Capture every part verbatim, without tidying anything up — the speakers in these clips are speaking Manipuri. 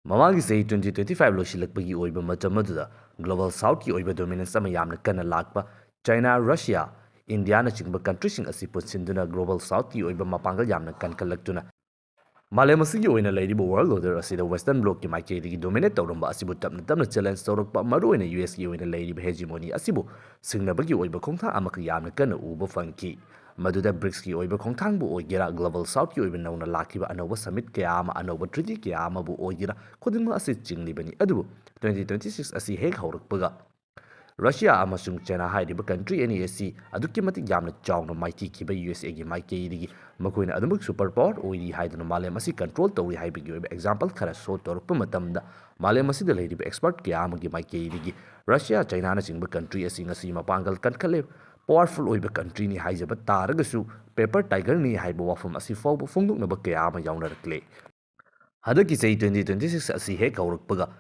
ꯃꯃꯥꯡꯒꯤ ꯆꯍꯤ twenty twenty five ꯂꯣꯏꯁꯤꯜꯂꯛꯄꯒꯤ ꯑꯣꯏꯕ ꯃꯇꯝ ꯑꯗꯨꯗ global southꯀꯤ ꯑꯣꯏꯕ dominance ꯑꯃ ꯌꯥꯝꯅ ꯀꯟꯅ ꯂꯥꯛꯄ China, Russia, Indiaꯅꯆꯤꯡꯕ countryꯁꯤꯡ ꯑꯁꯤ ꯄꯨꯟꯁꯤꯟꯗꯨꯅ global southꯀꯤ ꯑꯣꯏꯕ ꯃꯄꯥꯡꯒꯜ ꯌꯥꯝꯅ ꯀꯟꯈꯠꯂꯛꯇꯨꯅ ꯃꯥꯂꯦꯝ ꯑꯁꯤꯒꯤ ꯑꯣꯏꯅ ꯂꯩꯔꯤꯕ world order ꯑꯁꯤꯗ western blockꯀꯤ ꯃꯥꯏꯀꯩꯗꯒꯤ dominate ꯇꯧꯔꯝꯕ ꯑꯁꯤꯕꯨ ꯇꯞꯅ ꯇꯞꯅ challenge ꯇꯧꯔꯛꯄ, ꯃꯔꯨꯑꯣꯏꯅ USꯀꯤ ꯑꯣꯏꯅ ꯂꯩꯔꯤꯕ hegemony ꯑꯁꯤꯕꯨ ꯁꯤꯡꯅꯕꯒꯤ ꯑꯣꯏꯕ ꯈꯣꯡꯊꯥꯡ ꯑꯃꯈꯛ ꯌꯥꯝꯅ ꯀꯟꯅ ꯎꯕ ꯐꯪꯈꯤ꯫ ꯃꯗꯨꯗ BRICSꯀꯤ ꯑꯣꯏꯕ ꯈꯣꯡꯊꯥꯡꯕꯨ ꯑꯣꯏꯒꯦꯔꯥ, global southꯀꯤ ꯑꯣꯏꯕ ꯅꯧꯅ ꯂꯥꯛꯈꯤꯕ ꯑꯅꯧꯕ summit ꯀꯌꯥ ꯑꯃ, ꯑꯅꯧꯕ treaty ꯀꯌꯥ ꯑꯃꯕꯨ ꯑꯣꯏꯒꯦꯔꯥ, ꯈꯨꯗꯤꯡꯃꯛ ꯑꯁꯤ ꯆꯤꯡꯂꯤꯕꯅꯤ꯫ ꯑꯗꯨꯕꯨ twenty twenty six ꯑꯁꯤ ꯍꯦꯛ ꯍꯧꯔꯛꯄꯒ Russia ꯑꯃꯁꯨꯡ China ꯍꯥꯏꯔꯤꯕ country ꯑꯅꯤ ꯑꯁꯤ ꯑꯗꯨꯛꯀꯤ ꯃꯇꯤꯛ ꯌꯥꯝꯅ ꯆꯥꯎꯅ ꯃꯥꯏꯊꯤꯈꯤꯕ USAꯒꯤ ꯃꯥꯏꯀꯩꯗꯒꯤ ꯃꯈꯣꯏꯅ ꯑꯗꯨꯃꯛ super power ꯑꯣꯏꯔꯤ ꯍꯥꯏꯗꯨꯅ ꯃꯥꯂꯦꯝ ꯑꯁꯤ control ꯇꯧꯔꯤ ꯍꯥꯏꯕꯒꯤ ꯑꯣꯏꯕ example ꯈꯔ show ꯇꯧꯔꯛꯄ ꯃꯇꯝꯗ, ꯃꯥꯂꯦꯝ ꯑꯁꯤꯗ ꯂꯩꯔꯤꯕ expert ꯀꯌꯥ ꯑꯃꯒꯤ ꯃꯥꯏꯀꯩꯗꯒꯤ Russia, Chinaꯅꯆꯤꯡꯕ country ꯑꯁꯤ ꯉꯁꯤ ꯃꯄꯥꯡꯒꯜ ꯀꯟꯈꯠꯂꯦ, powerful ꯑꯣꯏꯕ countryꯅꯤ ꯍꯥꯏꯖꯕ ꯇꯥꯔꯒꯁꯨ, paper tigerꯅꯤ ꯍꯥꯏꯕ ꯋꯥꯐꯝ ꯑꯁꯤ ꯐꯥꯎꯕ ꯐꯣꯡꯗꯣꯛꯅꯕ ꯀꯌꯥ ꯑꯃ ꯌꯥꯎꯅꯔꯛꯂꯦ꯫ ꯍꯟꯗꯛꯀꯤ ꯆꯍꯤ twenty twenty six ꯑꯁꯤ ꯍꯦꯛ ꯍꯧꯔꯛꯄꯒ,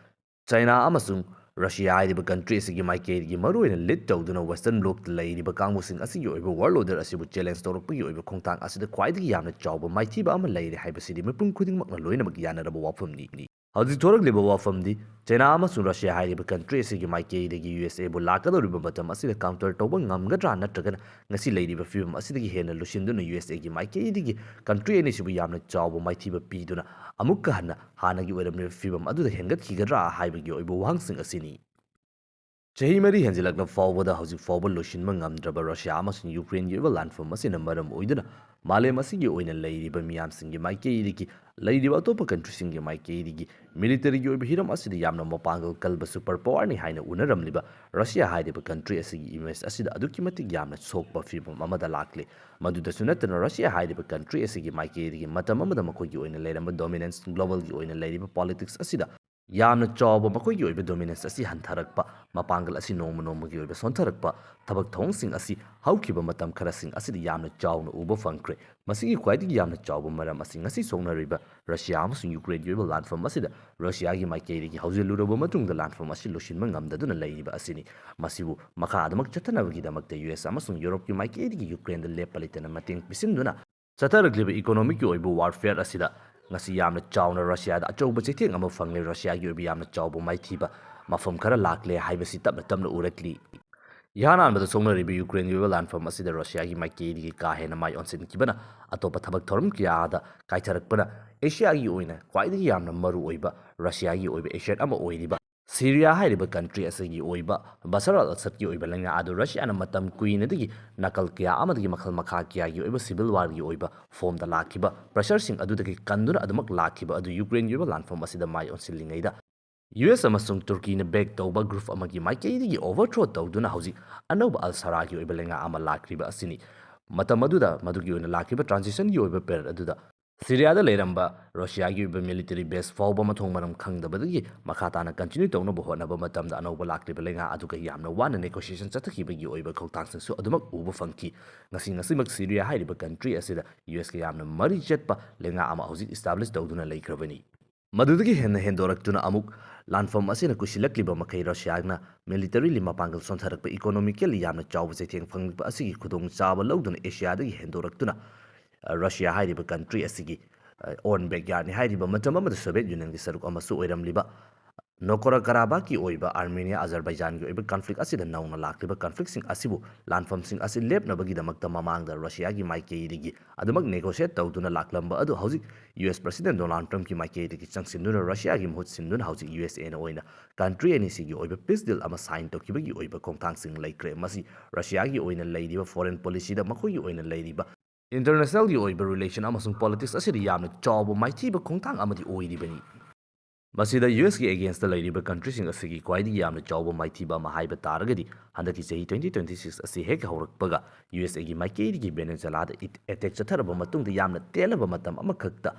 China ꯑꯃꯁꯨꯡ Russia ꯍꯥꯏꯔꯤꯕ country ꯑꯁꯤꯒꯤ ꯃꯥꯏꯀꯩꯗꯒꯤ ꯃꯔꯨꯑꯣꯏꯅ lead ꯇꯧꯗꯨꯅ western blockꯇ ꯂꯩꯔꯤꯕ ꯀꯥꯡꯕꯨꯁꯤꯡ ꯑꯁꯤꯒꯤ ꯑꯣꯏꯕ world order ꯑꯁꯤꯕꯨ challenge ꯇꯧꯔꯛꯄꯒꯤ ꯑꯣꯏꯕ ꯈꯣꯡꯊꯥꯡ ꯑꯁꯤꯗ ꯈ꯭ꯋꯥꯏꯗꯒꯤ ꯌꯥꯝꯅ ꯆꯥꯎꯕ ꯃꯥꯏꯊꯤꯕ ꯑꯃ ꯂꯩꯔꯦ ꯍꯥꯏꯕꯁꯤꯗꯤ ꯃꯤꯄꯨꯝ ꯈꯨꯗꯤꯡꯃꯛꯅ ꯂꯣꯏꯅꯃꯛ ꯌꯥꯅꯔꯕ ꯋꯥꯐꯝꯅꯤ꯫ ꯍꯧꯖꯤꯛ ꯊꯣꯔꯛꯂꯤꯕ ꯋꯥꯐꯝꯗꯤ, China ꯑꯃꯁꯨꯡ Russia ꯍꯥꯏꯔꯤꯕ country ꯑꯁꯤꯒꯤ ꯃꯥꯏꯀꯩꯗꯒꯤ USAꯕꯨ ꯂꯥꯛꯀꯗꯧꯔꯤꯕ ꯃꯇꯝ ꯑꯁꯤꯗ counter ꯇꯧꯕ ꯉꯝꯒꯗ꯭ꯔꯥ, ꯅꯠꯇ꯭ꯔꯒꯅ ꯉꯁꯤ ꯂꯩꯔꯤꯕ ꯐꯤꯕꯝ ꯑꯁꯤꯗꯒꯤ ꯍꯦꯟꯅ ꯂꯨꯁꯤꯟꯗꯨꯅ USAꯒꯤ ꯃꯥꯏꯀꯩꯗꯒꯤ country ꯑꯅꯤꯁꯤꯕꯨ ꯌꯥꯝꯅ ꯆꯥꯎꯕ ꯃꯥꯏꯊꯤꯕ ꯄꯤꯗꯨꯅ ꯑꯃꯨꯛꯀ ꯍꯟꯅ ꯍꯥꯟꯅꯒꯤ ꯑꯣꯏꯔꯝꯂꯤꯕ ꯐꯤꯕꯝ ꯑꯗꯨꯗ ꯍꯦꯟꯒꯠꯈꯤꯒꯗ꯭ꯔꯥ ꯍꯥꯏꯕꯒꯤ ꯑꯣꯏꯕ ꯋꯥꯍꯪꯁꯤꯡ ꯑꯁꯤꯅꯤ꯫ ꯆꯍꯤ ꯃꯔꯤ ꯍꯦꯟꯖꯤꯜꯂꯛꯂꯕ ꯐꯥꯎꯕꯗ ꯍꯧꯖꯤꯛ ꯐꯥꯎꯕ ꯂꯣꯏꯁꯤꯟꯕ ꯉꯝꯗ꯭ꯔꯕ Russiaꯑꯃꯁꯨꯡ Ukraineꯒꯤ ꯑꯣꯏꯕ ꯂꯥꯟꯐꯝ ꯑꯁꯤꯅ ꯃꯔꯝ ꯑꯣꯏꯗꯨꯅ ꯃꯥꯂꯦꯝ ꯑꯁꯤꯒꯤ ꯑꯣꯏꯅ ꯂꯩꯔꯤꯕ ꯃꯤꯌꯥꯝꯁꯤꯡꯒꯤ ꯃꯥꯏꯀꯩꯗꯒꯤ, ꯂꯩꯔꯤꯕ ꯑꯇꯣꯞꯄ countryꯁꯤꯡꯒꯤ ꯃꯥꯏꯀꯩꯗꯒꯤ militaryꯒꯤ ꯑꯣꯏꯕ ꯍꯤꯔꯝ ꯑꯁꯤꯗ ꯌꯥꯝꯅ ꯃꯄꯥꯡꯒꯜ ꯀꯜꯕ super powerꯅꯤ ꯍꯥꯏꯅ ꯎꯅꯔꯝꯂꯤꯕ Russia ꯍꯥꯏꯔꯤꯕ country ꯑꯁꯤꯒꯤ image ꯑꯁꯤꯗ ꯑꯗꯨꯛꯀꯤ ꯃꯇꯤꯛ ꯌꯥꯝꯅ ꯁꯣꯛꯄ ꯐꯤꯕꯝ ꯑꯃꯗ ꯂꯥꯛꯂꯦ꯫ ꯃꯗꯨꯗꯁꯨ ꯅꯠꯇꯅ, Russia ꯍꯥꯏꯔꯤꯕ country ꯑꯁꯤꯒꯤ ꯃꯥꯏꯀꯩꯗꯒꯤ ꯃꯇꯝ ꯑꯃꯗ ꯃꯈꯣꯏꯒꯤ ꯑꯣꯏꯅ ꯂꯩꯔꯝꯕ dominance, globalꯒꯤ ꯑꯣꯏꯅ ꯂꯩꯔꯤꯕ politics ꯑꯁꯤꯗ ꯌꯥꯝꯅ ꯆꯥꯎꯕ ꯃꯈꯣꯏꯒꯤ ꯑꯣꯏꯕ dominance ꯑꯁꯤ ꯍꯟꯊꯔꯛꯄ, ꯃꯄꯥꯡꯒꯜ ꯑꯁꯤ ꯅꯣꯡꯃ ꯅꯣꯡꯃꯒꯤ ꯑꯣꯏꯕ ꯁꯣꯟꯊꯔꯛꯄ, ꯊꯕꯛ ꯊꯧꯑꯣꯡꯁꯤꯡ ꯑꯁꯤ ꯍꯧꯈꯤꯕ ꯃꯇꯝ ꯈꯔꯁꯤꯡ ꯑꯁꯤꯗ ꯌꯥꯝꯅ ꯆꯥꯎꯅ ꯎꯕ ꯐꯪꯈ꯭ꯔꯦ꯫ ꯃꯁꯤꯒꯤ ꯈ꯭ꯋꯥꯏꯗꯒꯤ ꯌꯥꯝꯅ ꯆꯥꯎꯕ ꯃꯔꯝ ꯑꯁꯤ ꯉꯁꯤ ꯁꯣꯛꯅꯔꯤꯕ Russia ꯑꯃꯁꯨꯡ Ukraineꯒꯤ ꯑꯣꯏꯕ ꯂꯥꯟꯐꯝ ꯑꯁꯤꯗ Russiaꯒꯤ ꯃꯥꯏꯀꯩꯗꯒꯤ ꯍꯧꯖꯤꯜꯂꯨꯔꯕ ꯃꯇꯨꯡꯗ ꯂꯥꯟꯐꯝ ꯑꯁꯤ ꯂꯣꯏꯁꯤꯟꯕ ꯉꯝꯗꯗꯨꯅ ꯂꯩꯔꯤꯕ ꯑꯁꯤꯅꯤ꯫ ꯃꯁꯤꯕꯨ ꯃꯈꯥ ꯑꯗꯨꯃꯛ ꯆꯠꯊꯅꯕꯒꯤꯗꯃꯛꯇ US ꯑꯃꯁꯨꯡ Europeꯀꯤ ꯃꯥꯏꯀꯩꯗꯒꯤ Ukraineꯗ ꯂꯦꯞꯄ ꯂꯩꯇꯅ ꯃꯇꯦꯡ ꯄꯤꯁꯤꯟꯗꯨꯅ ꯆꯠꯊꯔꯛꯂꯤꯕ economicꯀꯤ ꯑꯣꯏꯕ warfare ꯑꯁꯤꯗ ꯉꯁꯤ ꯌꯥꯝꯅ ꯆꯥꯎꯅ ꯔꯁꯤꯌꯥꯗ ꯑꯆꯧꯕ ꯆꯩꯊꯦꯡ ꯑꯃ ꯐꯪꯂꯦ, ꯔꯁꯤꯌꯥꯒꯤ ꯑꯣꯏꯕ ꯌꯥꯝꯅ ꯆꯥꯎꯕ ꯃꯥꯏꯊꯤꯕ ꯃꯐꯝ ꯈꯔ ꯂꯥꯛꯂꯦ ꯍꯥꯏꯕꯁꯤ ꯇꯞꯅ ꯇꯞꯅ ꯎꯔꯛꯂꯤ꯫ ꯏꯍꯥꯟ ꯍꯥꯟꯕꯗ ꯁꯣꯛꯅꯔꯤꯕ ꯌꯨꯀ꯭ꯔꯦꯟꯒꯤ ꯑꯣꯏꯕ ꯂꯥꯟꯐꯝ ꯑꯁꯤꯗ ꯔꯁꯤꯌꯥꯒꯤ ꯃꯥꯏꯀꯩꯗꯒꯤ ꯀꯥ ꯍꯦꯟꯅ ꯃꯥꯏ ꯑꯣꯟꯁꯤꯟꯈꯤꯕꯅ ꯑꯇꯣꯞꯄ ꯊꯕꯛ ꯊꯧꯔꯝ ꯀꯌꯥꯗ ꯀꯥꯏꯊꯔꯛꯄꯅ ꯑꯦꯁꯤꯌꯥꯒꯤ ꯑꯣꯏꯅ ꯈ꯭ꯋꯥꯏꯗꯒꯤ ꯌꯥꯝꯅ ꯃꯔꯨ ꯑꯣꯏꯕ ꯔꯁꯤꯌꯥꯒꯤ ꯑꯣꯏꯕ ꯑꯦꯁꯦꯠ ꯑꯃ ꯑꯣꯏꯔꯤꯕ ꯁꯤꯔꯤꯌꯥ ꯍꯥꯏꯔꯤꯕ ꯀꯟꯇ꯭ꯔꯤ ꯑꯁꯤꯒꯤ ꯑꯣꯏꯕ ꯕꯁꯥꯔ ꯑꯜ ꯑꯁꯗꯀꯤ ꯑꯣꯏꯕ ꯂꯩꯉꯥꯛ ꯑꯗꯨ ꯔꯁꯤꯌꯥꯅ ꯃꯇꯝ ꯀꯨꯏꯅꯗꯒꯤ ꯅꯥꯀꯜ ꯀꯌꯥ ꯑꯃꯗꯒꯤ ꯃꯈꯜ ꯃꯈꯥ ꯀꯌꯥꯒꯤ ꯑꯣꯏꯕ ꯁꯤꯚꯤꯜ ꯋꯥꯔꯒꯤ ꯑꯣꯏꯕ ꯐꯣꯝꯗ ꯂꯥꯛꯈꯤꯕ ꯄ꯭ꯔꯦꯁꯔꯁꯤꯡ ꯑꯗꯨꯗꯒꯤ ꯀꯟꯗꯨꯅ ꯑꯗꯨꯃꯛ ꯂꯥꯛꯈꯤꯕ ꯑꯗꯨ ꯌꯨꯀ꯭ꯔꯦꯟꯒꯤ ꯑꯣꯏꯕ ꯂꯥꯟꯐꯝ ꯑꯁꯤꯗ ꯃꯥꯏ ꯑꯣꯟꯁꯤꯜꯂꯤꯉꯩꯗ ꯌꯨ ꯑꯦꯁ ꯑꯃꯁꯨꯡ ꯇꯨꯔꯀꯤꯅ ꯕꯦꯛ ꯇꯧꯕ ꯒ꯭ꯔꯨꯞ ꯑꯃꯒꯤ ꯃꯥꯏꯀꯩꯗꯒꯤ ꯑꯣꯚꯔꯊ꯭ꯔꯣ ꯇꯧꯗꯨꯅ ꯍꯧꯖꯤꯛ ꯑꯅꯧꯕ ꯑꯜ ꯁꯔꯥꯒꯤ ꯑꯣꯏꯕ ꯂꯩꯉꯥꯛ ꯑꯃ ꯂꯥꯛꯈ꯭ꯔꯤꯕ ꯑꯁꯤꯅꯤ꯫ ꯃꯇꯝ ꯑꯗꯨꯗ ꯃꯗꯨꯒꯤ ꯑꯣꯏꯅ ꯂꯥꯛꯈꯤꯕ ꯇ꯭ꯔꯥꯟꯖꯤꯁꯟꯒꯤ ꯑꯣꯏꯕ ꯄꯦꯔꯦꯗ ꯑꯗꯨꯗ ꯁꯤꯔꯤꯌꯥꯗ ꯂꯩꯔꯝꯕ ꯔꯁꯤꯌꯥꯒꯤ ꯑꯣꯏꯕ ꯃꯤꯂꯤꯇꯔꯤ ꯕꯦꯁ ꯐꯥꯎꯕ ꯃꯊꯣꯡ ꯃꯔꯝ ꯈꯪꯗꯕꯗꯒꯤ ꯃꯈꯥ ꯇꯥꯅ ꯀꯟꯇꯤꯅ꯭ꯌꯨ ꯇꯧꯅꯕ ꯍꯣꯠꯅꯕ ꯃꯇꯝꯗ ꯑꯅꯧꯕ ꯂꯥꯛꯂꯤꯕ ꯂꯩꯉꯥꯛ ꯑꯗꯨꯒ ꯌꯥꯝꯅ ꯋꯥꯅ ꯅꯦꯒꯣꯁꯤꯌꯦꯁꯟ ꯆꯠꯊꯈꯤꯕꯒꯤ ꯑꯣꯏꯕ ꯈꯣꯡꯊꯥꯡꯁꯤꯡꯁꯨ ꯑꯗꯨꯃꯛ ꯎꯕ ꯐꯪꯈꯤ꯫ ꯉꯁꯤ ꯉꯁꯤꯃꯛ ꯁꯤꯔꯤꯌꯥ ꯍꯥꯏꯔꯤꯕ ꯀꯟꯇ꯭ꯔꯤ ꯑꯁꯤꯗ ꯌꯨ ꯑꯦꯁꯀ ꯌꯥꯝꯅ ꯃꯔꯤ ꯆꯠꯄ ꯂꯩꯉꯥꯛ ꯑꯃ ꯍꯧꯖꯤꯛ ꯏꯁꯇꯥꯕ꯭ꯂꯤꯁ ꯇꯧꯗꯨꯅ ꯂꯩꯈ꯭ꯔꯕꯅꯤ꯫ ꯃꯗꯨꯗꯒꯤ ꯍꯦꯟꯅ ꯍꯦꯟꯗꯣꯔꯛꯇꯨꯅ ꯑꯃꯨꯛ ꯂꯥꯟꯐꯝ ꯑꯁꯤꯅ ꯀꯨꯏꯁꯤꯜꯂꯛꯂꯤꯕ ꯃꯈꯩ ꯔꯁꯤꯌꯥꯅ ꯃꯤꯂꯤꯇꯔꯤꯂꯤ ꯃꯄꯥꯡꯒꯜ ꯁꯣꯟꯊꯔꯛꯄ, ꯏꯀꯣꯅꯣꯃꯤꯀꯦꯜꯂꯤ ꯌꯥꯝꯅ ꯆꯥꯎꯕ ꯆꯩꯊꯦꯡ ꯐꯪꯂꯛꯄ ꯑꯁꯤꯒꯤ ꯈꯨꯗꯣꯡꯆꯥꯕ ꯂꯧꯗꯨꯅ ꯑꯦꯁꯤꯌꯥꯗꯒꯤ ꯍꯦꯟꯗꯣꯔꯛꯇꯨꯅ, ꯑ, ꯔꯁꯤꯌꯥ ꯍꯥꯏꯔꯤꯕ ꯀꯟꯇ꯭ꯔꯤ ꯑꯁꯤꯒꯤ, ꯑ, ꯑꯣꯟ ꯕꯦꯛꯌꯥꯔꯗꯅꯤ ꯍꯥꯏꯔꯤꯕ ꯃꯇꯝ ꯑꯃꯗ ꯁꯣꯚꯤꯌꯦꯠ ꯌꯨꯅꯤꯌꯟꯒꯤ ꯁꯔꯨꯛ ꯑꯃꯁꯨ ꯑꯣꯏꯔꯝꯂꯤꯕ ꯅꯣꯀꯣꯔ ꯀꯔꯥꯕꯥꯛꯀꯤ ꯑꯣꯏꯕ ꯑꯥꯔꯃꯦꯅꯤꯌꯥ ꯑꯖꯔꯕꯥꯏꯖꯥꯟꯒꯤ ꯑꯣꯏꯕ ꯀꯟꯐ꯭ꯂꯤꯛ ꯑꯁꯤꯗ ꯅꯧꯅ ꯂꯥꯛꯂꯤꯕ ꯀꯟꯐ꯭ꯂꯤꯛꯁꯤꯡ ꯑꯁꯤꯕꯨ ꯂꯥꯟꯐꯝꯁꯤꯡ ꯑꯁꯤ ꯂꯦꯞꯅꯕꯒꯤꯗꯃꯛꯇ ꯃꯃꯥꯡꯗ ꯔꯁꯤꯌꯥꯒꯤ ꯃꯥꯏꯀꯩꯗꯒꯤ ꯑꯗꯨꯃꯛ ꯅꯦꯒꯣꯁꯤꯌꯦꯠ ꯇꯧꯗꯨꯅ ꯂꯥꯛꯂꯝꯕ ꯑꯗꯨ ꯍꯧꯖꯤꯛ ꯌꯨ ꯑꯦꯁ ꯄ꯭ꯔꯁꯤꯗꯦꯟ ꯗꯣꯅꯥꯜꯗ ꯇ꯭ꯔꯝꯞꯀꯤ ꯃꯥꯏꯀꯩꯗꯒꯤ ꯆꯪꯁꯤꯟꯗꯨꯅ ꯔꯁꯤꯌꯥꯒꯤ ꯃꯍꯨꯠ ꯁꯤꯟꯗꯨꯅ ꯍꯧꯖꯤꯛ ꯌꯨ ꯑꯦꯁ ꯑꯦꯅ ꯑꯣꯏꯅ ꯀꯟꯇ꯭ꯔꯤ ꯑꯅꯤꯁꯤꯒꯤ ꯑꯣꯏꯕ ꯄꯤꯁ ꯗꯤꯜ ꯑꯃ ꯁꯥꯏꯟ ꯇꯧꯈꯤꯕꯒꯤ ꯑꯣꯏꯕ ꯈꯣꯡꯊꯥꯡꯁꯤꯡ ꯂꯩꯈ꯭ꯔꯦ꯫ ꯃꯁꯤ ꯔꯁꯤꯌꯥꯒꯤ ꯑꯣꯏꯅ ꯂꯩꯔꯤꯕ ꯐꯣꯔꯦꯟ ꯄꯣꯂꯤꯁꯤꯗ ꯃꯈꯣꯏꯒꯤ ꯑꯣꯏꯅ ꯂꯩꯔꯤꯕ ꯏꯟꯇꯔꯅꯦꯁꯅꯦꯜꯒꯤ ꯑꯣꯏꯕ ꯔꯤꯂꯦꯁꯟ ꯑꯃꯁꯨꯡ ꯄꯣꯂꯤꯇꯤꯛꯁ ꯑꯁꯤꯗ ꯌꯥꯝꯅ ꯆꯥꯎꯕ ꯃꯥꯏꯊꯤꯕ ꯈꯣꯡꯊꯥꯡ ꯑꯃꯗꯤ ꯑꯣꯏꯔꯤꯕꯅꯤ꯫ ꯃꯁꯤꯗ ꯌꯨ ꯑꯦꯁꯀꯤ ꯑꯦꯒꯦꯟꯁꯇ ꯂꯩꯔꯤꯕ ꯀꯟꯇ꯭ꯔꯤꯁꯤꯡ ꯑꯁꯤꯒꯤ ꯈ꯭ꯋꯥꯏꯗꯒꯤ ꯌꯥꯝꯅ ꯆꯥꯎꯕ ꯃꯥꯏꯊꯤꯕ ꯑꯃ ꯍꯥꯏꯕ ꯇꯥꯔꯒꯗꯤ, ꯍꯟꯗꯛꯀꯤ ꯆꯍꯤ twenty twenty six ꯑꯁꯤ ꯍꯦꯛ ꯍꯧꯔꯛꯄꯒ ꯌꯨ ꯑꯦꯁ ꯑꯦꯒꯤ ꯃꯥꯏꯀꯩꯗꯒꯤ ꯚꯦꯅꯦꯖꯨꯂꯥꯗ ꯑꯦꯇꯦꯛ ꯆꯠꯊꯔꯕ ꯃꯇꯨꯡꯗ ꯌꯥꯝꯅ ꯇꯦꯜꯂꯕ ꯃꯇꯝ ꯑꯃꯈꯛꯇ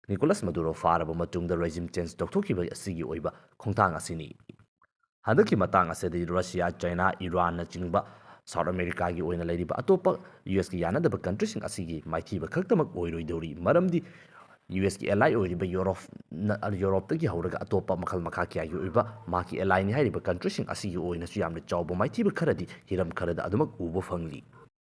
ꯅꯤꯀꯣꯂꯥꯁ ꯃꯗꯨꯔꯣ ꯐꯥꯔꯕ ꯃꯇꯨꯡꯗ ꯔꯦꯖꯤꯝ ꯆꯦꯟꯖ ꯇꯧꯊꯣꯛꯈꯤꯕ ꯑꯁꯤꯒꯤ ꯑꯣꯏꯕ ꯈꯣꯡꯊꯥꯡ ꯑꯁꯤꯅꯤ꯫ ꯍꯟꯗꯛꯀꯤ ꯃꯇꯥꯡ ꯑꯁꯤꯗꯤ ꯔꯁꯤꯌꯥ, ꯆꯥꯏꯅꯥ, ꯏꯔꯥꯟꯅꯆꯤꯡꯕ ꯁꯥꯎꯠ ꯑꯃꯦꯔꯤꯀꯥꯒꯤ ꯑꯣꯏꯅ ꯂꯩꯔꯤꯕ ꯑꯇꯣꯞꯄ ꯌꯨ ꯑꯦꯁꯀ ꯌꯥꯅꯗꯕ ꯀꯟꯇ꯭ꯔꯤꯁꯤꯡ ꯑꯁꯤꯒꯤ ꯃꯥꯏꯊꯤꯕ ꯈꯛꯇꯃꯛ ꯑꯣꯏꯔꯣꯏꯗꯧꯔꯤ꯫ ꯃꯔꯝꯗꯤ ꯌꯨ ꯑꯦꯁꯀꯤ ꯑꯦꯂꯥꯏ ꯑꯣꯏꯔꯤꯕ ꯌꯨꯔꯣꯞꯅ, ꯌꯨꯔꯣꯞꯇꯒꯤ ꯍꯧꯔꯒ ꯑꯇꯣꯞꯄ ꯃꯈꯜ ꯃꯈꯥ ꯀꯌꯥꯒꯤ ꯑꯣꯏꯕ ꯃꯍꯥꯛꯀꯤ ꯑꯦꯂꯥꯏꯅꯤ ꯍꯥꯏꯔꯤꯕ ꯀꯟꯇ꯭ꯔꯤꯁꯤꯡ ꯑꯁꯤꯒꯤ ꯑꯣꯏꯅꯁꯨ ꯌꯥꯝꯅ ꯆꯥꯎꯕ ꯃꯥꯏꯊꯤꯕ ꯈꯔꯗꯤ ꯍꯤꯔꯝ ꯈꯔꯗ ꯑꯗꯨꯃꯛ ꯎꯕ ꯐꯪꯂꯤ꯫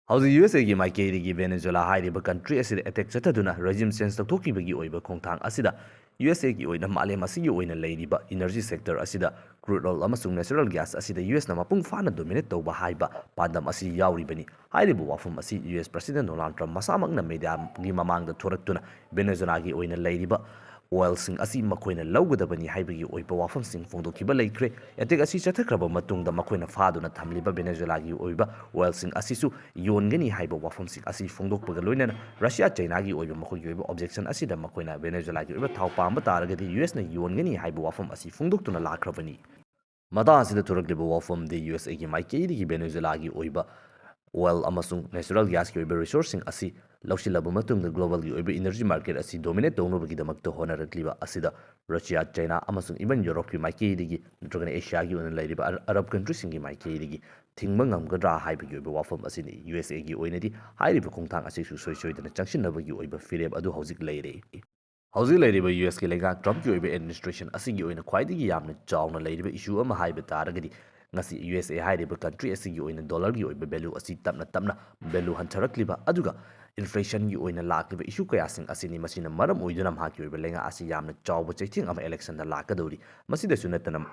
ꯍꯧꯖꯤꯛ ꯌꯨ ꯑꯦꯁ ꯑꯦꯒꯤ ꯃꯥꯏꯀꯩꯗꯒꯤ ꯚꯦꯅꯦꯖꯨꯋꯦꯂꯥ ꯍꯥꯏꯔꯤꯕ ꯀꯟꯇ꯭ꯔꯤ ꯑꯁꯤꯗ ꯑꯦꯇꯦꯛ ꯆꯠꯊꯗꯨꯅ ꯔꯦꯖꯤꯝ ꯆꯦꯟꯖ ꯇꯧꯊꯣꯛꯈꯤꯕꯒꯤ ꯑꯣꯏꯕ ꯈꯣꯡꯊꯥꯡ ꯑꯁꯤꯗ ꯌꯨ ꯑꯦꯁ ꯑꯦꯒꯤ ꯑꯣꯏꯅ ꯃꯥꯂꯦꯝ ꯑꯁꯤꯒꯤ ꯑꯣꯏꯅ ꯂꯩꯔꯤꯕ ꯏꯅꯔꯖꯤ ꯁꯦꯛꯇꯔ ꯑꯁꯤꯗ ꯀ꯭ꯔꯨꯗ ꯑꯣꯏꯜ ꯑꯃꯁꯨꯡ ꯅꯦꯆꯔꯦꯜ ꯒ꯭ꯌꯥꯁ ꯑꯁꯤꯗ ꯌꯨ ꯑꯦꯁꯅ ꯃꯄꯨꯡ ꯐꯥꯅ ꯗꯣꯃꯤꯅꯦꯠ ꯇꯧꯕ ꯍꯥꯏꯕ ꯄꯥꯟꯗꯝ ꯑꯁꯤ ꯌꯥꯎꯔꯤꯕꯅꯤ꯫ ꯍꯥꯏꯔꯤꯕ ꯋꯥꯐꯝ ꯑꯁꯤ ꯌꯨ ꯑꯦꯁ ꯄ꯭ꯔꯁꯤꯗꯦꯟ ꯗꯣꯅꯥꯜꯗ ꯇ꯭ꯔꯝꯞ ꯃꯁꯥꯃꯛꯅ ꯃꯦꯗꯤꯌꯥꯒꯤ ꯃꯃꯥꯡꯗ ꯊꯣꯔꯛꯇꯨꯅ ꯚꯦꯅꯦꯖꯨꯋꯦꯂꯥꯒꯤ ꯑꯣꯏꯅ ꯂꯩꯔꯤꯕ ꯑꯣꯏꯜꯁꯤꯡ ꯑꯁꯤ ꯃꯈꯣꯏꯅ ꯂꯧꯒꯗꯕꯅꯤ ꯍꯥꯏꯕꯒꯤ ꯑꯣꯏꯕ ꯋꯥꯐꯝꯁꯤꯡ ꯐꯣꯡꯗꯣꯛꯈꯤꯕ ꯂꯩꯈ꯭ꯔꯦ꯫ ꯑꯦꯇꯦꯛ ꯑꯁꯤ ꯆꯠꯊꯈ꯭ꯔꯕ ꯃꯇꯨꯡꯗ ꯃꯈꯣꯏꯅ ꯐꯥꯗꯨꯅ ꯊꯝꯂꯤꯕ ꯚꯦꯅꯦꯖꯨꯋꯦꯂꯥꯒꯤ ꯑꯣꯏꯕ ꯑꯣꯏꯜꯁꯤꯡ ꯑꯁꯤꯁꯨ ꯌꯣꯟꯒꯅꯤ ꯍꯥꯏꯕ ꯋꯥꯐꯝꯁꯤꯡ ꯑꯁꯤ ꯐꯣꯡꯗꯣꯛꯄꯒ ꯂꯣꯏꯅꯅ ꯔꯁꯤꯌꯥ ꯆꯩꯅꯥꯒꯤ ꯑꯣꯏꯕ ꯃꯈꯣꯏꯒꯤ ꯑꯣꯏꯕ ꯑꯣꯕꯖꯦꯛꯁꯟ ꯑꯁꯤꯗ ꯃꯈꯣꯏꯅ ꯚꯦꯅꯦꯖꯨꯋꯦꯂꯥꯒꯤ ꯑꯣꯏꯕ ꯊꯥꯎ ꯄꯥꯝꯕ ꯇꯥꯔꯒꯗꯤ ꯌꯨ ꯑꯦꯁꯅ ꯌꯣꯟꯒꯅꯤ ꯍꯥꯏꯕ ꯋꯥꯐꯝ ꯑꯁꯤ ꯐꯣꯡꯗꯣꯛꯇꯨꯅ ꯂꯥꯛꯈ꯭ꯔꯕꯅꯤ꯫ ꯃꯇꯥꯡ ꯑꯁꯤꯗ ꯊꯣꯔꯛꯂꯤꯕ ꯋꯥꯐꯝꯗꯤ ꯌꯨ ꯑꯦꯁ ꯑꯦꯒꯤ ꯃꯥꯏꯀꯩꯗꯒꯤ ꯚꯦꯅꯦꯖꯨꯋꯦꯂꯥꯒꯤ ꯑꯣꯏꯕ ꯑꯣꯏꯜ ꯑꯃꯁꯨꯡ ꯅꯦꯆꯔꯦꯜ ꯒ꯭ꯌꯥꯁꯀꯤ ꯑꯣꯏꯕ ꯔꯤꯁꯣꯔꯁꯁꯤꯡ ꯑꯁꯤ ꯂꯧꯁꯤꯜꯂꯕ ꯃꯇꯨꯡꯗ ꯒ꯭ꯂꯣꯕꯦꯜꯒꯤ ꯑꯣꯏꯕ ꯏꯅꯔꯖꯤ ꯃꯥꯔꯀꯦꯠ ꯑꯁꯤ ꯗꯣꯃꯤꯅꯦꯠ ꯇꯧꯅꯕꯒꯤꯗꯃꯛꯇ ꯍꯣꯠꯅꯔꯛꯂꯤꯕ ꯑꯁꯤꯗ ꯔꯁꯤꯌꯥ, ꯆꯩꯅꯥ ꯑꯃꯁꯨꯡ ꯏꯚꯟ ꯌꯨꯔꯣꯞꯀꯤ ꯃꯥꯏꯀꯩꯗꯒꯤ ꯅꯠꯇ꯭ꯔꯒꯅ ꯑꯦꯁꯤꯌꯥꯒꯤ ꯑꯣꯏꯅ ꯂꯩꯔꯤꯕ ꯑꯔ-, ꯑꯔꯕ ꯀꯟꯇ꯭ꯔꯤꯁꯤꯡꯒꯤ ꯃꯥꯏꯀꯩꯗꯒꯤ ꯊꯤꯡꯕ ꯉꯝꯒꯗ꯭ꯔꯥ ꯍꯥꯏꯕꯒꯤ ꯑꯣꯏꯕ ꯋꯥꯐꯝ ꯑꯁꯤꯅꯤ ꯌꯨ ꯑꯦꯁ ꯑꯦꯒꯤ ꯑꯣꯏꯅꯗꯤ ꯍꯥꯏꯔꯤꯕ ꯈꯣꯡꯊꯥꯡ ꯑꯁꯤꯁꯨ ꯁꯨꯡꯁꯣꯏ ꯁꯣꯏꯗꯅ ꯆꯪꯁꯤꯟꯅꯕꯒꯤ ꯑꯣꯏꯕ ꯐꯤꯔꯦꯞ ꯑꯗꯨ ꯍꯧꯖꯤꯛ ꯂꯩꯔꯦ꯫ ꯍꯧꯖꯤꯛ ꯂꯩꯔꯤꯕ ꯌꯨ ꯑꯦꯁꯀꯤ ꯂꯩꯉꯥꯛ ꯇ꯭ꯔꯝꯞꯀꯤ ꯑꯣꯏꯕ ꯑꯦꯗꯃꯤꯅꯤꯁꯇ꯭ꯔꯦꯁꯟ ꯑꯁꯤꯒꯤ ꯑꯣꯏꯅ ꯈ꯭ꯋꯥꯏꯗꯒꯤ ꯌꯥꯝꯅ ꯆꯥꯎꯅ ꯂꯩꯔꯤꯕ ꯏꯁꯨ ꯑꯃ ꯍꯥꯏꯕ ꯇꯥꯔꯒꯗꯤ ꯉꯁꯤ ꯌꯨ ꯑꯦꯁ ꯑꯦ ꯍꯥꯏꯔꯤꯕ ꯀꯟꯇ꯭ꯔꯤ ꯑꯁꯤꯒꯤ ꯑꯣꯏꯅ ꯗꯣꯂꯔꯒꯤ ꯑꯣꯏꯕ ꯚꯦꯂꯨ ꯑꯁꯤ ꯇꯞꯅ ꯇꯞꯅ ꯚꯦꯂꯨ ꯍꯟꯊꯔꯛꯂꯤꯕ ꯑꯗꯨꯒ ꯏꯟꯐ꯭ꯂꯦꯁꯟꯒꯤ ꯑꯣꯏꯅ ꯂꯥꯛꯂꯤꯕ ꯏꯁꯨ ꯀꯌꯥꯁꯤꯡ ꯑꯁꯤꯅꯤ꯫ ꯃꯁꯤꯅ ꯃꯔꯝ ꯑꯣꯏꯗꯨꯅ ꯃꯍꯥꯛꯀꯤ ꯑꯣꯏꯕ ꯂꯩꯉꯥꯛ ꯑꯁꯤ ꯌꯥꯝꯅ ꯆꯥꯎꯕ ꯆꯩꯊꯦꯡ ꯑꯃ ꯏꯂꯦꯛꯁꯟꯗ ꯂꯥꯛꯀꯗꯧꯔꯤ꯫ ꯃꯁꯤꯗꯁꯨ ꯅꯠꯇꯅ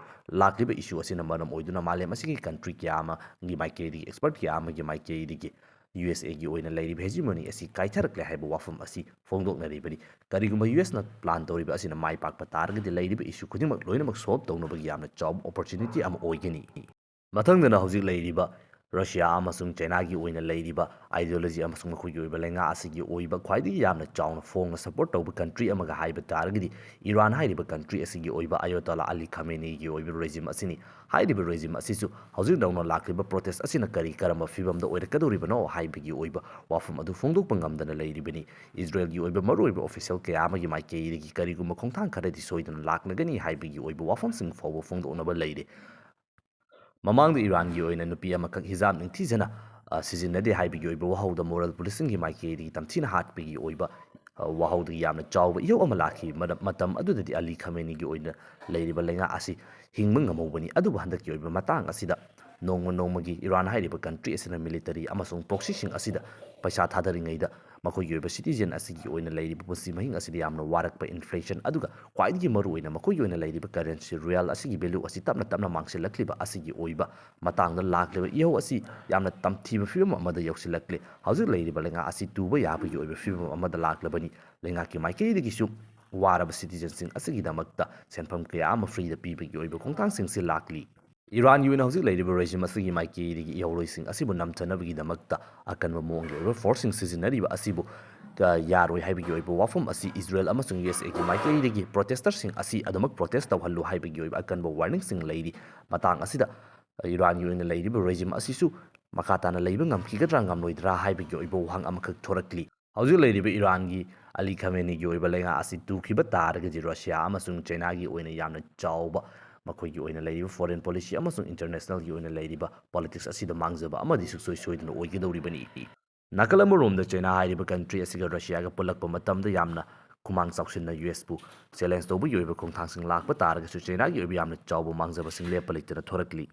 ꯂꯥꯛꯂꯤꯕ ꯏꯁꯨ ꯑꯁꯤꯅ ꯃꯔꯝ ꯑꯣꯏꯗꯨꯅ ꯃꯥꯂꯦꯝ ꯑꯁꯤꯒꯤ ꯀꯟꯇ꯭ꯔꯤ ꯀꯌꯥ ꯑꯃꯒꯤ ꯃꯥꯏꯀꯩꯗꯒꯤ, ꯑꯦꯛꯁꯄꯔꯠ ꯀꯌꯥ ꯑꯃꯒꯤ ꯃꯥꯏꯀꯩꯗꯒꯤ ꯌꯨ ꯑꯦꯁ ꯑꯦꯒꯤ ꯑꯣꯏꯅ ꯂꯩꯔꯤꯕ ꯍꯦꯖꯤꯃꯣꯅꯤ ꯑꯁꯤ ꯀꯥꯏꯊꯔꯛꯂꯦ ꯍꯥꯏꯕ ꯋꯥꯐꯝ ꯑꯁꯤ ꯐꯣꯡꯗꯣꯛꯅꯔꯤꯕꯅꯤ꯫ ꯀꯔꯤꯒꯨꯝꯕ ꯌꯨ ꯑꯦꯁꯅ ꯄ꯭ꯂꯥꯟ ꯇꯧꯔꯤꯕ ꯑꯁꯤꯅ ꯃꯥꯏ ꯄꯥꯛꯄ ꯇꯥꯔꯒꯗꯤ ꯂꯩꯔꯤꯕ ꯏꯁꯨ ꯈꯨꯗꯤꯡꯃꯛ ꯂꯣꯏꯅꯃꯛ ꯁꯣꯜꯕ ꯇꯧꯅꯕꯒꯤ ꯌꯥꯝꯅ ꯆꯥꯎꯕ ꯑꯣꯄꯣꯔꯆꯨꯅꯤꯇꯤ ꯑꯃ ꯑꯣꯏꯒꯅꯤ꯫ ꯃꯊꯪꯗꯅ ꯍꯧꯖꯤꯛ ꯂꯩꯔꯤꯕ ꯔꯁꯤꯌꯥ ꯑꯃꯁꯨꯡ ꯆꯩꯅꯥꯒꯤ ꯑꯣꯏꯅ ꯂꯩꯔꯤꯕ ꯑꯥꯏꯗꯤꯌꯣꯂꯣꯖꯤ ꯑꯃꯁꯨꯡ ꯃꯈꯣꯏꯒꯤ ꯑꯣꯏꯕ ꯂꯩꯉꯥꯛ ꯑꯁꯤꯒꯤ ꯑꯣꯏꯕ ꯈ꯭ꯋꯥꯏꯗꯒꯤ ꯌꯥꯝꯅ ꯆꯥꯎꯅ ꯐꯣꯡꯅ ꯁꯄꯣꯔꯠ ꯇꯧꯕ ꯀꯟꯇ꯭ꯔꯤ ꯑꯃꯒ ꯍꯥꯏꯕ ꯇꯥꯔꯒꯗꯤ ꯏꯔꯥꯟ ꯍꯥꯏꯔꯤꯕ ꯀꯟꯇ꯭ꯔꯤ ꯑꯁꯤꯒꯤ ꯑꯣꯏꯕ ꯑꯌꯣꯇꯣꯂꯥ ꯑꯂꯤ ꯈꯥꯃꯦꯅꯤꯒꯤ ꯑꯣꯏꯕ ꯔꯦꯖꯤꯝ ꯑꯁꯤꯅꯤ꯫ ꯍꯥꯏꯔꯤꯕ ꯔꯦꯖꯤꯝ ꯑꯁꯤꯁꯨ ꯍꯧꯖꯤꯛ ꯅꯧꯅ ꯂꯥꯛꯂꯤꯕ ꯄ꯭ꯔꯣꯇꯦꯁ ꯑꯁꯤꯅ ꯀꯔꯤ ꯀꯔꯝꯕ ꯐꯤꯕꯝꯗ ꯑꯣꯏꯔꯛꯀꯗꯧꯔꯤꯕꯅꯣ ꯍꯥꯏꯕꯒꯤ ꯑꯣꯏꯕ ꯋꯥꯐꯝ ꯑꯗꯨ ꯐꯣꯡꯗꯣꯛꯄ ꯉꯝꯗꯅ ꯂꯩꯔꯤꯕꯅꯤ꯫ ꯏꯖꯔꯦꯜꯒꯤ ꯑꯣꯏꯕ ꯃꯔꯨꯑꯣꯏꯕ ꯑꯣꯐꯤꯁꯤꯌꯦꯜ ꯀꯌꯥ ꯑꯃꯒꯤ ꯃꯥꯏꯀꯩꯗꯒꯤ ꯀꯔꯤꯒꯨꯝꯕ ꯈꯣꯡꯊꯥꯡ ꯈꯔꯗꯤ ꯁꯣꯏꯗꯅ ꯂꯥꯛꯂꯒꯅꯤ ꯍꯥꯏꯕꯒꯤ ꯑꯣꯏꯕ ꯋꯥꯐꯝꯁꯤꯡ ꯐꯥꯎꯕ ꯐꯣꯡꯗꯣꯛꯅꯕ ꯂꯩꯔꯦ꯫ ꯃꯃꯥꯡꯗ ꯏꯔꯥꯟꯒꯤ ꯑꯣꯏꯅ ꯅꯨꯄꯤ ꯑꯃꯈꯛ ꯍꯤꯖꯥꯕ ꯅꯤꯡꯊꯤꯖꯅ, ꯑ, ꯁꯤꯖꯤꯟꯅꯗꯦ ꯍꯥꯏꯕꯒꯤ ꯑꯣꯏꯕ ꯋꯥꯍꯧꯗ ꯃꯣꯔꯦꯜ ꯄꯨꯂꯤꯁꯤꯡꯒꯤ ꯃꯥꯏꯀꯩꯗꯒꯤ ꯇꯝꯊꯤꯅ ꯍꯥꯠꯄꯒꯤ ꯑꯣꯏꯕ, ꯑ, ꯋꯥꯍꯧꯗꯒꯤ ꯌꯥꯝꯅ ꯆꯥꯎꯕ ꯏꯍꯧ ꯑꯃ ꯂꯥꯛꯈꯤ꯫ ꯃꯔꯝ, ꯃꯇꯝ ꯑꯗꯨꯗꯗꯤ ꯑꯂꯤ ꯈꯥꯃꯦꯅꯤꯒꯤ ꯑꯣꯏꯅ ꯂꯩꯔꯤꯕ ꯂꯩꯉꯥꯛ ꯑꯁꯤ ꯍꯤꯡꯕ ꯉꯝꯍꯧꯕꯅꯤ꯫ ꯑꯗꯨꯕꯨ ꯍꯟꯗꯛꯀꯤ ꯑꯣꯏꯕ ꯃꯇꯥꯡ ꯑꯁꯤꯗ ꯅꯣꯡꯃ ꯅꯣꯡꯃꯒꯤ ꯏꯔꯥꯟ ꯍꯥꯏꯔꯤꯕ ꯀꯟꯇ꯭ꯔꯤ ꯑꯁꯤꯅ ꯃꯤꯂꯤꯇꯔꯤ ꯑꯃꯁꯨꯡ ꯄ꯭ꯔꯣꯛꯁꯤꯁꯤꯡ ꯑꯁꯤꯗ ꯄꯩꯁꯥ ꯊꯥꯗꯔꯤꯉꯩꯗ ꯃꯈꯣꯏꯒꯤ ꯑꯣꯏꯕ ꯁꯤꯇꯤꯖꯦꯟ ꯑꯁꯤꯒꯤ ꯑꯣꯏꯅ ꯂꯩꯔꯤꯕ ꯄꯨꯟꯁꯤ ꯃꯍꯤꯡ ꯑꯁꯤꯗ ꯌꯥꯝꯅ ꯋꯥꯔꯛꯄ, ꯏꯟꯐ꯭ꯂꯦꯁꯟ, ꯑꯗꯨꯒ ꯈ꯭ꯋꯥꯏꯗꯒꯤ ꯃꯔꯨꯑꯣꯏꯅ ꯃꯈꯣꯏꯒꯤ ꯑꯣꯏꯅ ꯂꯩꯔꯤꯕ ꯀꯔꯦꯟꯁꯤ ꯔꯤꯌꯦꯜ ꯑꯁꯤꯒꯤ ꯚꯦꯂꯨ ꯑꯁꯤ ꯇꯞꯅ ꯇꯞꯅ ꯃꯥꯡꯁꯤꯜꯂꯛꯂꯤꯕ ꯑꯁꯤꯒꯤ ꯑꯣꯏꯕ ꯃꯇꯥꯡꯗ ꯂꯥꯛꯂꯤꯕ ꯏꯍꯧ ꯑꯁꯤ ꯌꯥꯝꯅ ꯇꯝꯊꯤꯕ ꯐꯤꯕꯝ ꯑꯃꯗ ꯌꯧꯁꯤꯜꯂꯛꯂꯦ꯫ ꯍꯧꯖꯤꯛ ꯂꯩꯔꯤꯕ ꯂꯩꯉꯥꯛ ꯑꯁꯤ ꯇꯨꯕ ꯌꯥꯕꯒꯤ ꯑꯣꯏꯕ ꯐꯤꯕꯝ ꯑꯃꯗ ꯂꯥꯛꯂꯕꯅꯤ꯫ ꯂꯩꯉꯥꯛꯀꯤ ꯃꯥꯏꯀꯩꯗꯒꯤꯁꯨ ꯋꯥꯔꯕ ꯁꯤꯇꯤꯖꯦꯟꯁꯤꯡ ꯑꯁꯤꯒꯤꯗꯃꯛꯇ ꯁꯦꯟꯐꯝ ꯀꯌꯥ ꯑꯃ ꯐ꯭ꯔꯤꯗ ꯄꯤꯕꯒꯤ ꯑꯣꯏꯕ ꯈꯣꯡꯊꯥꯡꯁꯤꯡꯁꯤ ꯂꯥꯛꯂꯤ꯫ ꯏꯔꯥꯟꯒꯤ ꯑꯣꯏꯅ ꯍꯧꯖꯤꯛ ꯂꯩꯔꯤꯕ ꯔꯦꯖꯤꯝ ꯑꯁꯤꯒꯤ ꯃꯥꯏꯀꯩꯗꯒꯤ ꯏꯍꯧꯔꯣꯏꯁꯤꯡ ꯑꯁꯤꯕꯨ ꯅꯝꯊꯅꯕꯒꯤꯗꯃꯛꯇ ꯑꯀꯟꯕ ꯃꯑꯣꯡꯒꯤ ꯑꯣꯏꯕ ꯐꯣꯔꯁꯁꯤꯡ ꯁꯤꯖꯤꯟꯅꯔꯤꯕ ꯑꯁꯤꯕꯨ, ꯑ, ꯌꯥꯔꯣꯏ ꯍꯥꯏꯕꯒꯤ ꯑꯣꯏꯕ ꯋꯥꯐꯝ ꯑꯁꯤ ꯏꯖꯔꯦꯜ ꯑꯃꯁꯨꯡ ꯌꯨ ꯑꯦꯁ ꯑꯦꯒꯤ ꯃꯥꯏꯀꯩꯗꯒꯤ ꯄ꯭ꯔꯣꯇꯦꯁꯇꯔꯁꯤꯡ ꯑꯁꯤ ꯑꯗꯨꯃꯛ ꯄ꯭ꯔꯣꯇꯦꯁ ꯇꯧꯍꯜꯂꯨ ꯍꯥꯏꯕꯒꯤ ꯑꯣꯏꯕ ꯑꯀꯟꯕ ꯋꯥꯔꯅꯤꯡꯁꯤꯡ ꯂꯩꯔꯤ꯫ ꯃꯇꯥꯡ ꯑꯁꯤꯗ ꯏꯔꯥꯟꯒꯤ ꯑꯣꯏꯅ ꯂꯩꯔꯤꯕ ꯔꯦꯖꯤꯝ ꯑꯁꯤꯁꯨ ꯃꯈꯥ ꯇꯥꯅ ꯂꯩꯕ ꯉꯝꯈꯤꯒꯗ꯭ꯔꯥ ꯉꯝꯂꯣꯏꯗ꯭ꯔꯥ ꯍꯥꯏꯕꯒꯤ ꯑꯣꯏꯕ ꯋꯥꯍꯪ ꯑꯃꯈꯛ ꯊꯣꯔꯛꯂꯤ꯫ ꯍꯧꯖꯤꯛ ꯂꯩꯔꯤꯕ ꯏꯔꯥꯟꯒꯤ ꯑꯂꯤ ꯈꯥꯃꯦꯅꯤꯒꯤ ꯑꯣꯏꯕ ꯂꯩꯉꯥꯛ ꯑꯁꯤ ꯇꯨꯈꯤꯕ ꯇꯥꯔꯒꯗꯤ ꯔꯁꯤꯌꯥ ꯑꯃꯁꯨꯡ ꯆꯩꯅꯥꯒꯤ ꯑꯣꯏꯅ ꯌꯥꯝꯅ ꯆꯥꯎꯕ ꯃꯈꯣꯏꯒꯤ ꯑꯣꯏꯅ ꯂꯩꯔꯤꯕ ꯐꯣꯔꯦꯟ ꯄꯣꯂꯤꯁꯤ ꯑꯃꯁꯨꯡ ꯏꯟꯇꯔꯅꯦꯁꯅꯦꯜꯒꯤ ꯑꯣꯏꯅ ꯂꯩꯔꯤꯕ ꯄꯣꯂꯤꯇꯤꯛꯁ ꯑꯁꯤꯗ ꯃꯥꯡꯖꯕ ꯑꯃꯗꯤ ꯁꯨꯡꯁꯣꯏ ꯁꯣꯏꯗꯅ ꯑꯣꯏꯒꯗꯧꯔꯤꯕꯅꯤ꯫ ꯅꯥꯀꯜ ꯑꯃꯔꯣꯝꯗ ꯆꯩꯅꯥ ꯍꯥꯏꯔꯤꯕ ꯀꯟꯇ꯭ꯔꯤ ꯑꯁꯤꯒ ꯔꯁꯤꯌꯥꯒ ꯄꯨꯜꯂꯛꯄ ꯃꯇꯝꯗ ꯌꯥꯝꯅ ꯈꯨꯃꯥꯡ ꯆꯥꯎꯁꯤꯟꯅ ꯌꯨ ꯑꯦꯁꯄꯨ ꯆꯦꯂꯦꯟꯖ ꯇꯧꯕꯒꯤ ꯑꯣꯏꯕ ꯈꯣꯡꯊꯥꯡꯁꯤꯡ ꯂꯥꯛꯄ ꯇꯥꯔꯒꯁꯨ ꯆꯩꯅꯥꯒꯤ ꯑꯣꯏꯕ ꯌꯥꯝꯅ ꯆꯥꯎꯕ ꯃꯥꯡꯖꯕꯁꯤꯡ ꯂꯦꯞꯄ ꯂꯩꯇꯅ ꯊꯣꯔꯛꯂꯤ꯫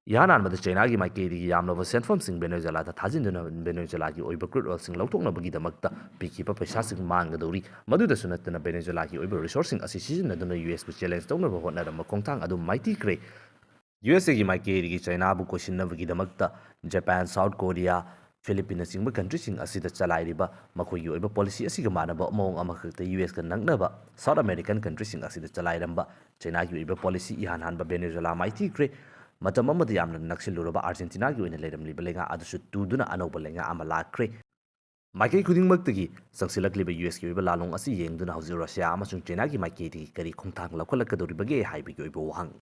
ꯏꯍꯥꯟ ꯍꯥꯟꯕꯗ ꯆꯩꯅꯥꯒꯤ ꯃꯥꯏꯀꯩꯗꯒꯤ ꯌꯥꯝꯂꯕ ꯁꯦꯟꯐꯝꯁꯤꯡ ꯚꯦꯅꯦꯖꯨꯋꯦꯂꯥꯗ ꯊꯥꯖꯤꯟꯗꯨꯅ ꯚꯦꯅꯦꯖꯨꯋꯦꯂꯥꯒꯤ ꯑꯣꯏꯕ ꯀ꯭ꯔꯨꯗ ꯑꯣꯏꯜꯁꯤꯡ ꯂꯧꯊꯣꯛꯅꯕꯒꯤꯗꯃꯛꯇ ꯄꯤꯈꯤꯕ ꯄꯩꯁꯥꯁꯤꯡ ꯃꯥꯡꯒꯗꯧꯔꯤ꯫ ꯃꯗꯨꯗꯁꯨ ꯅꯠꯇꯅ ꯚꯦꯅꯦꯖꯨꯋꯦꯂꯥꯒꯤ ꯑꯣꯏꯕ ꯔꯤꯁꯣꯔꯁꯁꯤꯡ ꯑꯁꯤ ꯁꯤꯖꯤꯟꯅꯗꯨꯅ ꯌꯨ ꯑꯦꯁꯄꯨ ꯆꯦꯂꯦꯟꯖ ꯇꯧꯅꯕ ꯍꯣꯠꯅꯔꯝꯕ ꯈꯣꯡꯊꯥꯡ ꯑꯗꯨ ꯃꯥꯏꯊꯤꯈ꯭ꯔꯦ꯫ ꯌꯨ ꯑꯦꯁ ꯑꯦꯒꯤ ꯃꯥꯏꯀꯩꯗꯒꯤ ꯆꯩꯅꯥꯕꯨ ꯀꯣꯏꯁꯤꯟꯅꯕꯒꯤꯗꯃꯛꯇ ꯖꯄꯥꯟ, ꯁꯥꯎꯠ ꯀꯣꯔꯤꯌꯥ, ꯐꯤꯂꯤꯄꯤꯟꯅꯆꯤꯡꯕ ꯀꯟꯇ꯭ꯔꯤꯁꯤꯡ ꯑꯁꯤꯗ ꯆꯂꯥꯏꯔꯤꯕ ꯃꯈꯣꯏꯒꯤ ꯑꯣꯏꯕ ꯄꯣꯂꯤꯁꯤ ꯑꯁꯤꯒ ꯃꯥꯟꯅꯕ ꯃꯑꯣꯡ ꯑꯃꯈꯛꯇ ꯌꯨ ꯑꯦꯁꯀ ꯅꯛꯅꯕ ꯁꯥꯎꯠ ꯑꯃꯦꯔꯤꯀꯟ ꯀꯟꯇ꯭ꯔꯤꯁꯤꯡ ꯑꯁꯤꯗ ꯆꯂꯥꯏꯔꯝꯕ ꯆꯩꯅꯥꯒꯤ ꯑꯣꯏꯕ ꯄꯣꯂꯤꯁꯤ ꯏꯍꯥꯟ ꯍꯥꯟꯕ ꯚꯦꯅꯦꯖꯨꯋꯦꯂꯥ ꯃꯥꯏꯊꯤꯈ꯭ꯔꯦ꯫ ꯃꯇꯝ ꯑꯃꯗ ꯌꯥꯝꯅ ꯅꯛꯁꯤꯜꯂꯨꯔꯕ ꯑꯥꯔꯖꯦꯟꯇꯤꯅꯥꯒꯤ ꯑꯣꯏꯅ ꯂꯩꯔꯝꯂꯤꯕ ꯂꯩꯉꯥꯛ ꯑꯗꯨꯁꯨ ꯇꯨꯗꯨꯅ ꯑꯅꯧꯕ ꯂꯩꯉꯥꯛ ꯑꯃ ꯂꯥꯛꯈ꯭ꯔꯦ꯫ ꯃꯥꯏꯀꯩ ꯈꯨꯗꯤꯡꯃꯛꯇꯒꯤ ꯆꯪꯁꯤꯜꯂꯛꯂꯤꯕ ꯌꯨ ꯑꯦꯁꯀꯤ ꯑꯣꯏꯕ ꯂꯥꯂꯣꯡ ꯑꯁꯤ ꯌꯦꯡꯗꯨꯅ ꯍꯧꯖꯤꯛ ꯔꯁꯤꯌꯥ ꯑꯃꯁꯨꯡ ꯆꯩꯅꯥꯒꯤ ꯃꯥꯏꯀꯩꯗꯒꯤ ꯀꯔꯤ ꯈꯣꯡꯊꯥꯡ ꯂꯧꯈꯠꯂꯛꯀꯗꯧꯔꯤꯕꯒꯦ ꯍꯥꯏꯕꯒꯤ ꯑꯣꯏꯕ ꯋꯥꯍꯪ